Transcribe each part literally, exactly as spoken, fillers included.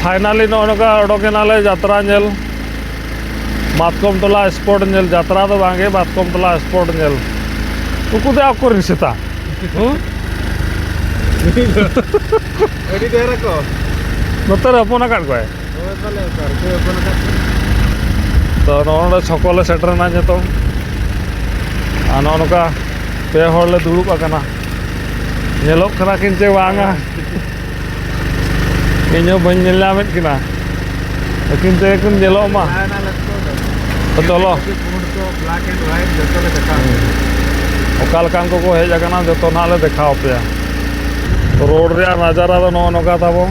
Finally ᱱᱚᱜᱼᱚ ᱱᱚᱝᱠᱟ ᱚᱰᱚᱠ ᱮᱱᱟᱞᱮ ᱡᱟᱛᱨᱟ ᱧᱮᱞ, ᱢᱟᱛᱠᱚᱢ ᱴᱚᱞᱟ ᱥᱯᱚᱴ ᱧᱮᱞ, ᱡᱟᱛᱨᱟ ᱫᱚ ᱵᱟᱝᱜᱮ, ᱢᱟᱛᱠᱚᱢ ᱴᱚᱞᱟ ᱥᱯᱚᱴ ᱧᱮᱞ᱾ ᱩᱱᱠᱩ ᱫᱚ ᱟᱠᱚᱨᱮᱱ ᱥᱮᱛᱟ᱾ ᱦᱩᱸ? ᱟᱹᱰᱤ ᱰᱷᱮᱨ ᱟᱠᱚ᱾ ᱱᱚᱛᱮ ᱨᱮ ᱦᱚᱯᱚᱱ ᱟᱠᱟᱫ ᱠᱚᱣᱟᱭ᱾ ᱦᱳᱭ, ᱛᱟᱦᱞᱮ ᱚᱠᱟ ᱨᱮᱪᱚᱭ ᱦᱚᱯᱚᱱ ᱟᱠᱟᱫ ᱠᱚᱣᱟ᱾ ᱛᱚ, ᱱᱚᱜᱼᱚ ᱱᱚᱰᱮ ᱪᱷᱚᱠᱚ ᱞᱮ ᱥᱮᱴᱮᱨᱮᱱᱟ ᱱᱤᱛᱚᱝ᱾ ᱟᱨ ᱱᱚᱜᱼᱚ ᱱᱚᱝᱠᱟ ᱯᱮ ᱦᱚᱲ ᱞᱮ ᱫᱩᱲᱩᱵ ᱟᱠᱟᱱᱟ᱾ ᱧᱮᱞᱚᱜ ᱠᱟᱱᱟ ᱠᱤᱱ ᱪᱮ ᱵᱟᱝᱟ? ᱤᱧ ᱦᱚᱸ ᱵᱟᱹᱧ ᱧᱮᱞ ᱧᱟᱢᱮᱫ ᱠᱤᱱᱟ᱾ ᱟᱹᱠᱤᱱ ᱛᱮᱜᱮ ᱠᱤᱱ ᱧᱮᱞᱚᱜ ᱢᱟ᱾ ᱪᱟᱞᱟᱣᱮᱱᱟ ᱞᱮ ᱛᱚ᱾ ᱛᱚ ᱪᱚᱞᱚ᱾ ᱯᱩᱸᱰ ᱠᱚ, black and white ᱡᱚᱛᱚ ᱞᱮ ᱫᱮᱠᱷᱟᱣ᱾ ᱦᱩᱸ᱾ ᱚᱠᱟ ᱞᱮᱠᱟᱱ ᱠᱚᱠᱚ ᱦᱮᱡ ᱟᱠᱟᱱᱟ, ᱡᱚᱛᱚ ᱱᱟᱦᱟᱜ ᱞᱮ ᱫᱮᱠᱷᱟᱣ ᱟᱯᱮᱭᱟ᱾ ᱨᱳᱰ ᱨᱮᱭᱟᱜ ᱱᱟᱡᱟᱨᱟ ᱫᱚ ᱱᱚᱜᱼᱚ ᱱᱚᱝᱠᱟ ᱛᱟᱵᱚᱱ᱾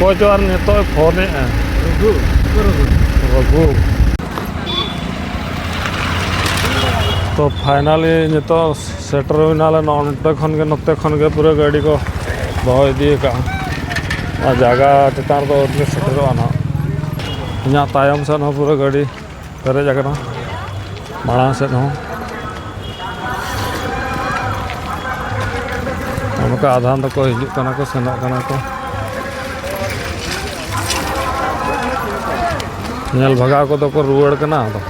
ᱚᱠᱚᱭ ᱪᱚ ᱟᱨ ᱱᱤᱛᱚᱜ ᱮ ᱯᱷᱳᱱᱮᱫᱼᱟ᱾ ᱨᱚᱜᱷᱩ, ᱚᱠᱚᱭ ᱨᱚᱜᱷᱩ? ᱨᱚᱜᱷᱩ᱾ ᱛᱚ, finally ᱱᱤᱛᱚᱜ ᱥᱮᱴᱮᱨ ᱦᱩᱭᱱᱟᱞᱮ ᱱᱚᱜᱼᱚ ᱱᱚᱛᱮ ᱠᱷᱚᱱ ᱜᱮ, ᱱᱚᱛᱮ ᱠᱷᱚᱱ ᱜᱮ ᱯᱩᱨᱟᱹ ᱜᱟᱹᱰᱤ ᱠᱚ ᱫᱚᱦᱚ ᱤᱫᱤ ᱟᱠᱟᱫᱼᱟ᱾ ᱚᱱᱟ ᱡᱟᱭᱜᱟ ᱪᱮᱛᱟᱱ ᱨᱮᱫᱚ ᱟᱹᱣᱨᱤ ᱞᱮ ᱥᱮᱴᱮᱨᱚᱜᱼᱟ ᱱᱟᱦᱟᱜ᱾ ᱤᱧᱟᱹᱜ ᱛᱟᱭᱚᱢ ᱥᱮᱫ ᱦᱚᱸ ᱯᱩᱨᱟᱹ ᱜᱟᱹᱰᱤ ᱯᱮᱨᱮᱡ ᱟᱠᱟᱱᱟ, ᱢᱟᱲᱟᱝ ᱥᱮᱫ ᱦᱚᱸ᱾ ᱚᱱᱠᱟ ᱟᱫᱷᱟᱱ ᱫᱚᱠᱚ ᱦᱤᱡᱩᱜ ᱠᱟᱱᱟ ᱠᱚ, ᱥᱮᱱᱚᱜ ᱠᱟᱱᱟ ᱠᱚ᱾ ᱧᱮᱞ ᱵᱷᱟᱜᱟᱣ ᱠᱚᱫᱚ ᱠᱚ ᱨᱩᱣᱟᱹᱲ ᱠᱟᱱᱟ᱾ ᱟᱫᱚ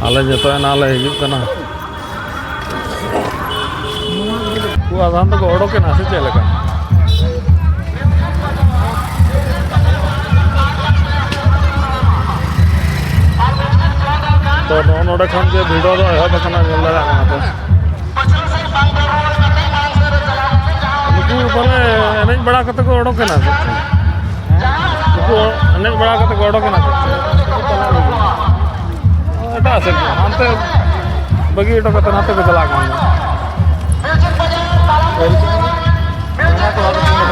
ᱟᱞᱮ ᱡᱚᱛᱚ ᱮᱱᱟ ᱞᱮ ᱦᱤᱡᱩᱜ ᱠᱟᱱᱟ᱾ ᱩᱱᱠᱩ ᱟᱫᱷᱟᱱ ᱫᱚᱠᱚ ᱚᱰᱚᱠᱮᱱᱟ ᱥᱮ ᱪᱮᱫ ᱞᱮᱠᱟ? ᱛᱚ, ᱱᱚᱜᱼᱚ ᱱᱚᱰᱮ ᱠᱷᱚᱱ ᱜᱮ ᱵᱷᱤᱰᱤᱭᱳ ᱫᱚ ᱮᱦᱚᱵ ᱟᱠᱟᱱᱟ, ᱧᱮᱞ ᱫᱟᱲᱮᱭᱟᱜ ᱠᱟᱱᱟ ᱯᱮ᱾ ᱱᱩᱠᱩ ᱯᱟᱞᱮ ᱮᱱᱮᱡ ᱵᱟᱲᱟ ᱠᱟᱛᱮ ᱠᱚ ᱚᱰᱚᱠᱮᱱᱟ ᱥᱮ ᱪᱮᱫ? ᱱᱩᱠᱩ ᱮᱱᱮᱡ ᱵᱟᱲᱟ ᱠᱟᱛᱮ ᱠᱚ ᱚᱰᱚᱠᱮᱱᱟ ᱥᱮ ᱪᱮᱫ? ᱮᱴᱟᱜ ᱥᱮᱫ ᱦᱟᱱᱛᱮ ᱵᱟᱹᱜᱤ ᱦᱚᱴᱚ ᱠᱟᱛᱮ ᱱᱟᱛᱮ ᱠᱚ ᱪᱟᱞᱟᱜ ᱠᱟᱱᱟ᱾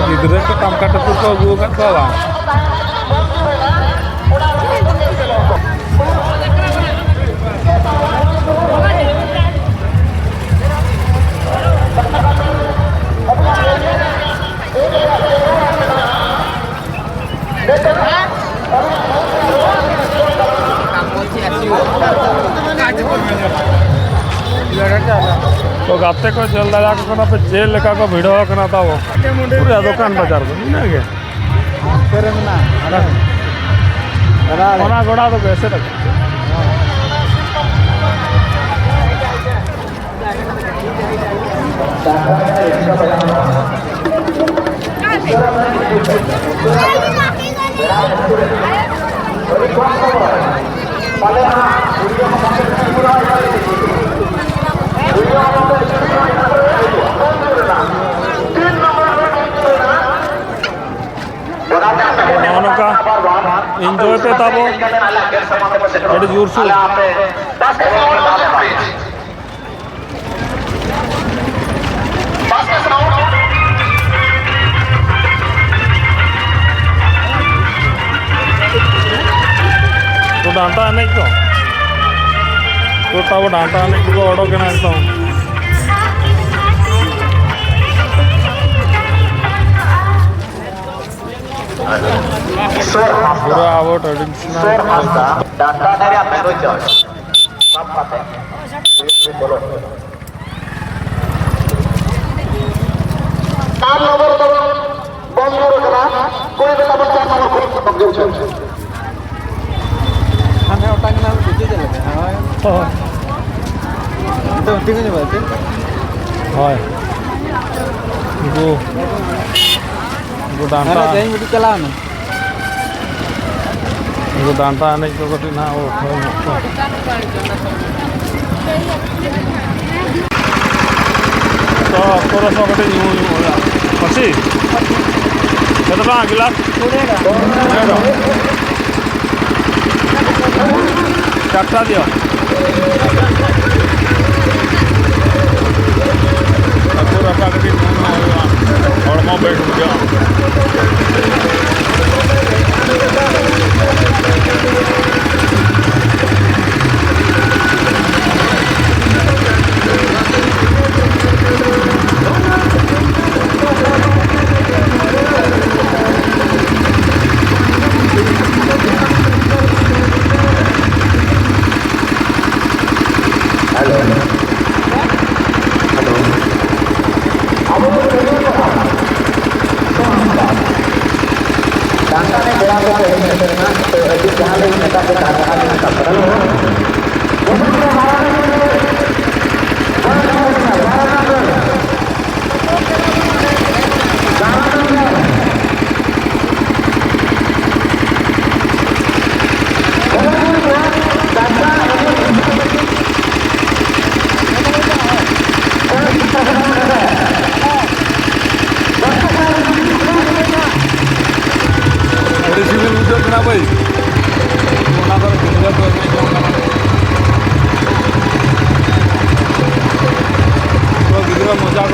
ᱜᱤᱫᱽᱨᱟᱹ ᱠᱚ ᱴᱟᱢᱠᱟ ᱴᱩᱠᱩᱨ ᱠᱚ ᱟᱹᱜᱩ ᱟᱠᱟᱫ ᱠᱚᱣᱟ ᱵᱟᱝ? ᱛᱚ ᱜᱟᱛᱮ ᱠᱚ ᱧᱮᱞ ᱫᱟᱲᱮᱭᱟᱠᱚ ᱠᱟᱱᱟ ᱯᱮ ᱪᱮᱫ ᱞᱮᱠᱟ ᱠᱚ ᱵᱷᱤᱲᱚ ᱟᱠᱟᱱᱟ ᱛᱟᱵᱚ᱾ ᱯᱩᱨᱟᱹ ᱫᱚᱠᱟᱱ ᱵᱟᱡᱟᱨ ᱫᱚ ᱤᱱᱟᱹᱜ ᱜᱮ᱾ ᱚᱱᱟ ᱜᱚᱰᱟ ᱫᱚ ᱵᱮᱥ ᱞᱮᱠᱟ᱾ ᱱᱚᱜᱼᱚ ᱱᱚᱝᱠᱟ enjoy ᱯᱮ ᱛᱟᱵᱚ, ᱟᱹᱰᱤ ᱡᱳᱨᱥᱳᱨ᱾ ᱛᱚ ᱰᱟᱱᱴᱟ ᱮᱱᱮᱡ ᱠᱚ, ᱛᱚ ᱛᱟᱵᱚ ᱰᱟᱱᱴᱟ ᱮᱱᱮᱡ ᱠᱚᱠᱚ ᱚᱰᱚᱠ ᱮᱱᱟ ᱮᱠᱫᱚᱢ᱾ ᱯᱩᱨᱟᱹ ᱟᱵᱚ traditional ᱰᱟᱱᱴᱟ ᱮᱱᱮᱡ ᱨᱮᱭᱟᱜ ᱢᱮᱱᱩ ᱪᱟᱨᱴ ᱥᱟᱵ ᱠᱟᱛᱮ ᱵᱚᱞᱚ᱾ ᱪᱟᱨ ᱱᱚᱢᱵᱚᱨ ᱫᱚ ᱵᱚᱱ ᱡᱳᱨ ᱠᱟᱱᱟ, ᱠᱩᱲᱤ ᱠᱚ ᱛᱟᱵᱚᱱ ᱪᱟᱨ ᱱᱚᱢᱵᱚᱨ ᱠᱷᱚᱱ ᱠᱚ ᱠᱚᱢᱡᱳᱨ ᱪᱟᱞᱟᱜ᱾ ᱦᱟᱱᱮ ᱚᱴᱟᱝ ᱮᱱᱟ, ᱵᱩᱡᱷᱟᱹᱣ ᱪᱮᱫ ᱞᱮᱠᱟ? ᱦᱳᱭ᱾ ᱦᱳᱭ᱾ ᱱᱤᱛᱚᱜ ᱛᱤᱸᱜᱩ ᱧᱚᱜᱚᱜ ᱟᱭ ᱥᱮ? ᱦᱳᱭ᱾ ᱩᱱᱠᱩ, ᱩᱱᱠᱩ ᱰᱟᱱᱴᱟ᱾ ᱦᱟᱱᱮ ᱛᱮᱦᱮᱧ ᱢᱤᱫᱴᱤᱡ ᱪᱟᱞᱟᱣ ᱮᱱᱟ᱾ ᱩᱱᱠᱩ ᱰᱟᱱᱴᱟ ᱮᱱᱮᱡ ᱠᱚ ᱠᱟᱹᱴᱤᱡ ᱱᱟᱦᱟᱜ ᱩᱴᱷᱟᱹᱣ ᱧᱚᱜ ᱠᱚᱣᱟ᱾ ᱛᱚ, ᱚᱠᱛᱚ ᱨᱮ ᱥᱚ ᱠᱟᱹᱴᱤᱡ ᱧᱩ ᱧᱩ ᱦᱩᱭᱩᱜᱼᱟ᱾ ᱢᱟᱹᱥᱤ, ᱠᱚᱛᱚ ᱴᱟᱠᱟ ᱜᱤᱞᱟᱥ? ᱪᱟᱨᱴᱟ ᱫᱤᱭᱟ᱾ ᱟᱹᱛᱩ ᱨᱟᱯᱷᱟ ᱠᱟᱹᱴᱤᱡ ᱧᱩ ᱧᱩ ᱦᱩᱭᱩᱜᱼᱟ, ᱦᱚᱲᱢᱚ ᱵᱮᱥ ᱵᱩᱡᱷᱟᱹᱜᱼᱟ᱾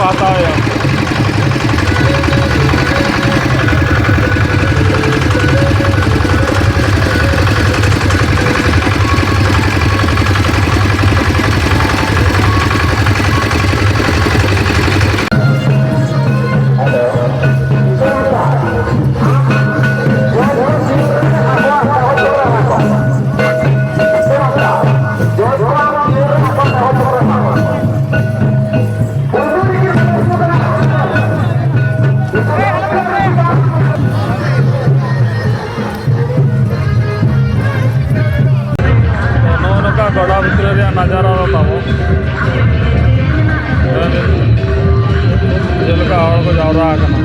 ᱦᱟᱛᱟᱣᱮᱫᱼᱟ᱾ ᱱᱚᱜᱼᱚ ᱱᱚᱝᱠᱟ ᱜᱚᱰᱟ ᱵᱷᱤᱛᱨᱤ ᱨᱮᱭᱟᱜ ᱱᱟᱡᱟᱨᱟ ᱫᱚ ᱛᱟᱵᱚ᱾ ᱧᱮᱞ ᱵᱤᱱ ᱪᱮᱫ ᱞᱮᱠᱟ ᱦᱚᱲ ᱠᱚ ᱡᱟᱣᱨᱟ ᱟᱠᱟᱱᱟ᱾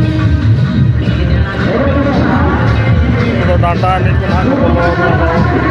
ᱩᱱᱠᱩ ᱫᱚ ᱰᱟᱱᱴᱟ ᱮᱱᱮᱡ ᱠᱚ ᱱᱟᱦᱟᱜ ᱠᱚ ᱵᱚᱞᱚ ᱟᱠᱟᱱᱟ᱾